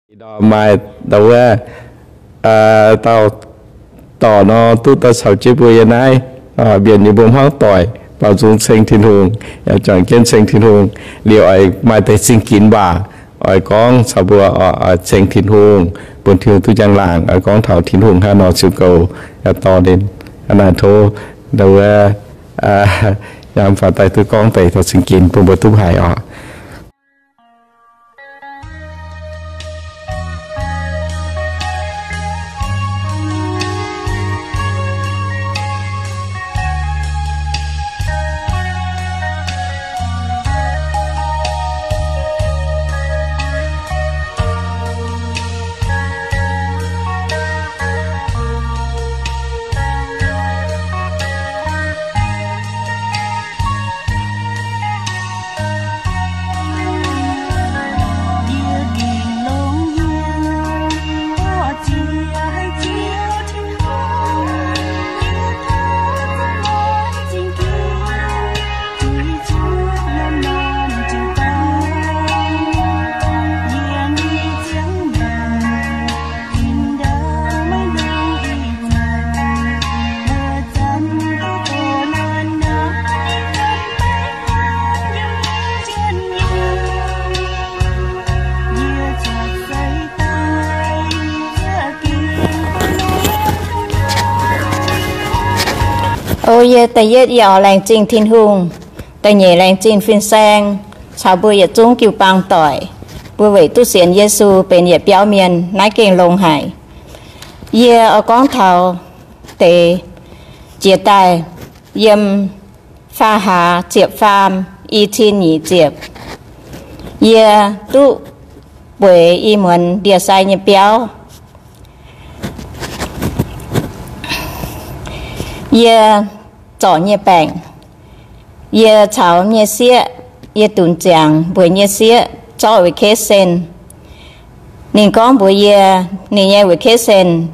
Maaih dauh wuov, dauh dorc nor duqv daaih caux jienv mbuo yiem naaiv mbienc nyei mbuo hmuangv doic, baaux nzung ceng Tin-Hungh, juangc jienv ceng Tin-Hungh. Liuz oix maaih deix zingh ginx waac oix gorngv caux mbuo, oix ceng Tin-Hungh, bun Tin-Hungh duqv njang-laangc, oix gorngv taux Tin-Hungh hnangv nor ziouc goux, dorh ninh. Naaiv tov wuov, yaac faaux daaih duqv gorngv deix taux zingh ginx bun mbuo duqv haiz oc. O yie da'yietv yaac laengz zingh Tin-Hungh, da'nyeic laengz zingh fin-saeng, caux mbuo yietc zungv jiu-baang doic, mbuo weic duqv sienx Yesu benx yietc biauv mienh naaiv gengh longx haic. Yie oix gorngv taux deix jiex daaih yiem faa hlaax ziepc faam, i cin nyic ziepc. Yie duqv bueix i muonz ndie-sai nyei biauv. Yie zorc nyei baengc, yie caux nyei sieqv, yie dunx ziangx mbuox nyei sieqv zorqv vacation. Ninh gorngv mbuox yie, ninh nyei vacation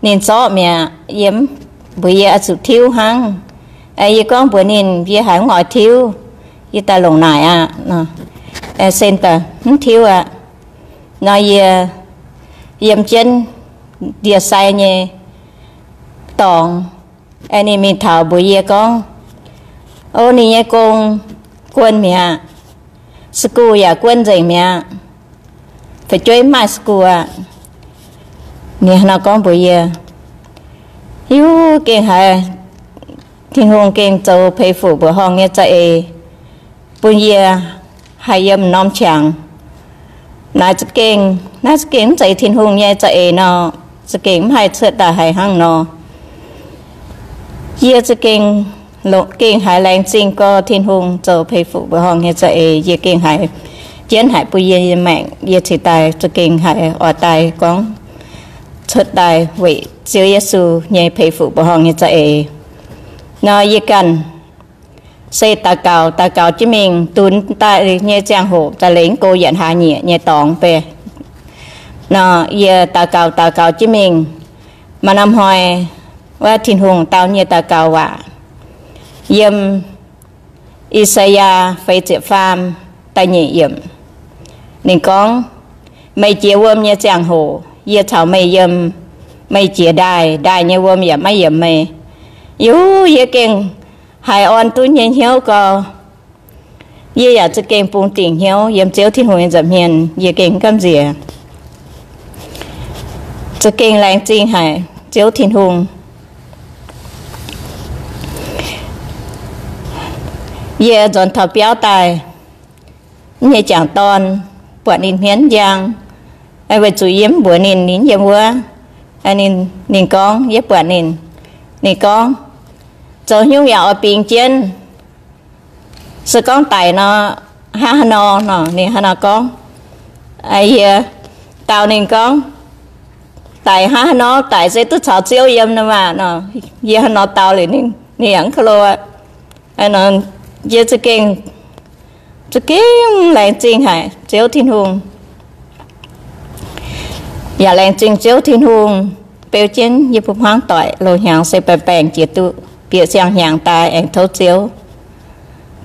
ninh zorqv mi'aqv, yie mbuox yie oix zuqc tiuv hnangv. Yie gorngv mbuox ninh, yie haiz mv oix tiuv, yie daaih longc naaic aqv. Sen daaih mv tiuv aqv. Nor yie yiem jienv ndie-sai nyei dorngx. Ninh mingh taux mbuox yie gorngv, o, ninh nyei gong guon mi'aqv, school yaac guon nzengc mi'aqv, fu'jueiv mv maaih school aqv. Ninh hnangv nor gorngv mbuox yie, hiuv gengh haiz Tin-Hungh gengh zoux peix fuc mbuoqc horngh nyei za'eix bun yie haih yiem norm qangx. Naaiv za'gengh, naaiv za'gengh mv zeiz Tin-Hungh nyei za'eix nor, za'gengh mv haih cuotv daaih haiz hnangv nor. Yie za'gengh, gengh haiz laengz zingh gorx Tin-Hungh zoux peix fuc mbuoqc horngh nyei za'eix. Yie gengh haiz jienv haic bun yie nyei maengc, yie cingx daaih za'gengh haiz oix daaih gorngv cuotv daaih weic Ziouv Yesu nyei peix fuc mbuoqc horngh nyei za'eix. Nor yie ganh se daux gaux, daux gaux jienv mingh, dunx daaih nyei ziangh hoc za'lengx go yietc hlaax nyieqc nyei dorngx beiv. Nor yie daux gaux, daux gaux jienv mingh, maaih norm hnoi wuov Tin-Hungh dau yie daux gaux waac yiem I^saa^yaa feix ziepc faam da'nyeic yiemc. Ninh gorngv, meih jiex wuom nyei ziangh hoc yie caux meih yiem, meih jiex ndaaih, ndaaih nyei wuom yaac maiv yiemx meih. Yie, yie gengh haiz orn duqv nyei hnyouv gau. Yie yaac za'gengh bungx dingc hnyouv yiem Ziouv Tin-Hungh nyei nza'hmien, yie gengh gamh nziex, za'gengh laengz zingh haic Ziouv Tin-Hungh. Yie nzuonx taux biauv daaih, nyei jangc dorn buatc ninh hmien njang, weic zuqc yie mv mbuox ninh, ninh yiem wuov. Ninh gorngv, yie buatc ninh, ninh gorngv, zoux nyungc yaac oix bingx jienv. Se gorngv daic nor, hnangv haaix nor? Nor ninh hnangv nor gorngv. Yie dau ninh gorngv, daic hnangv haaix nor? Daic se duqv caux Ziouv yiem nor maah. Nor yie hnangv nor dau liuz ninh, ninh yaac mv ko lo. Yie za'gengh, za'gengh laengz zingh haic Ziouv Tin-Hungh. Yaac laengz zingh Ziouv Tin-Hungh beu jienv yie mbuo hmuangv doic, loz hnyangx se baengh baengh jiex duqv bieqc siang-hnyangx daaih aengx tov Ziouv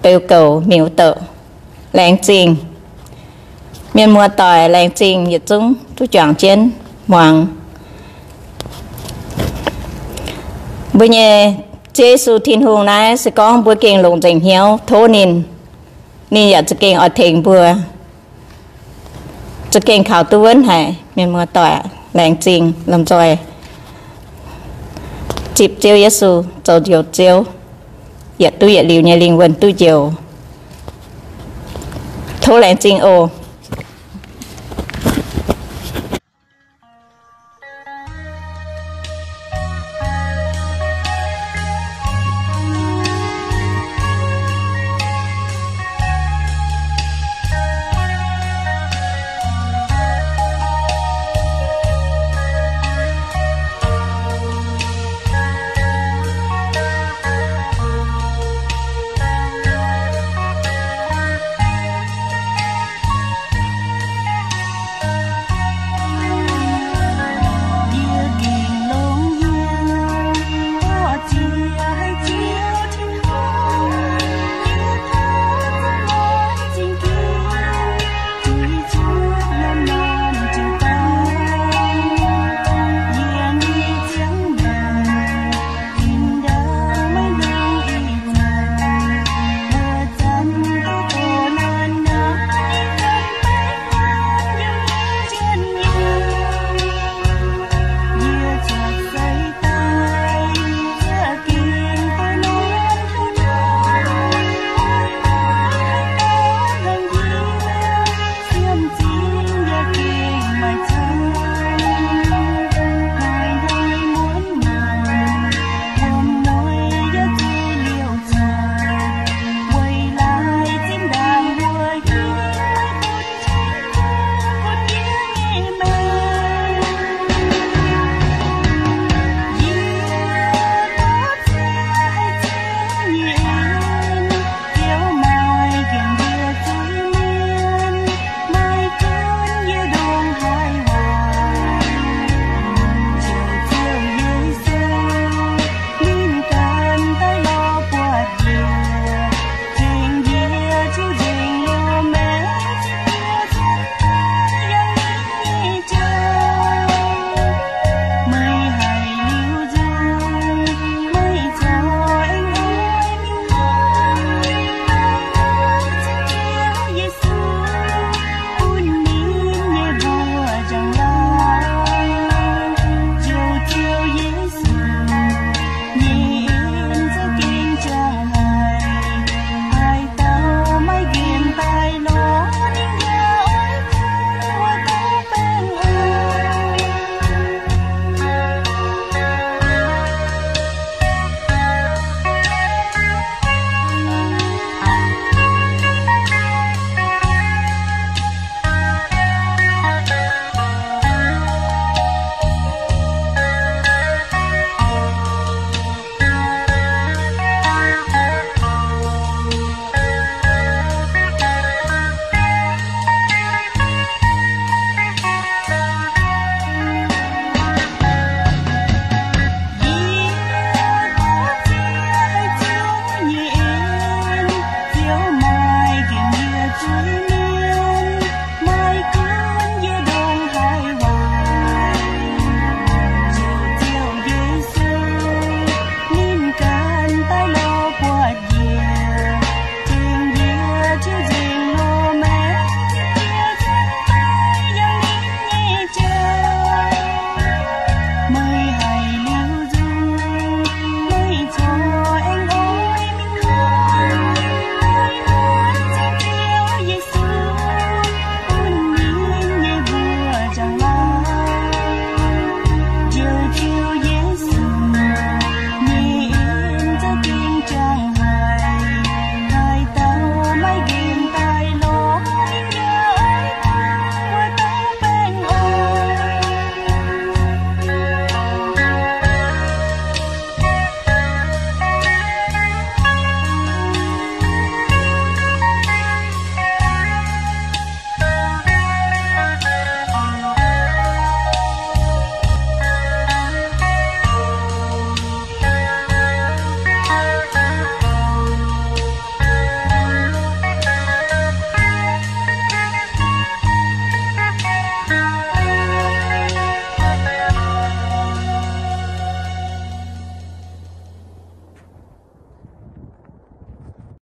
beu goux miuz douc. Laengz zingh. Mienh muoz-doic laengz zingh yietc zungv duqv juangc jienv muangx. Mbuo nyei Ziouv Yesu Tin-Hungh naaiv se gorngv mbuo gengh longc nzengc hnyouv tov ninh, ninh yaac za'gengh oix tengx mbuo, za'gengh kaux duqv wuonv haic. Mienh muoz-doic laengz zingh lomh nzoih zipv Ziouv Yesu, zoux njoux Ziouv, yietc duqv yietc liuz nyei lingh wuonh duqv njoux. Tov laengz zingh oc.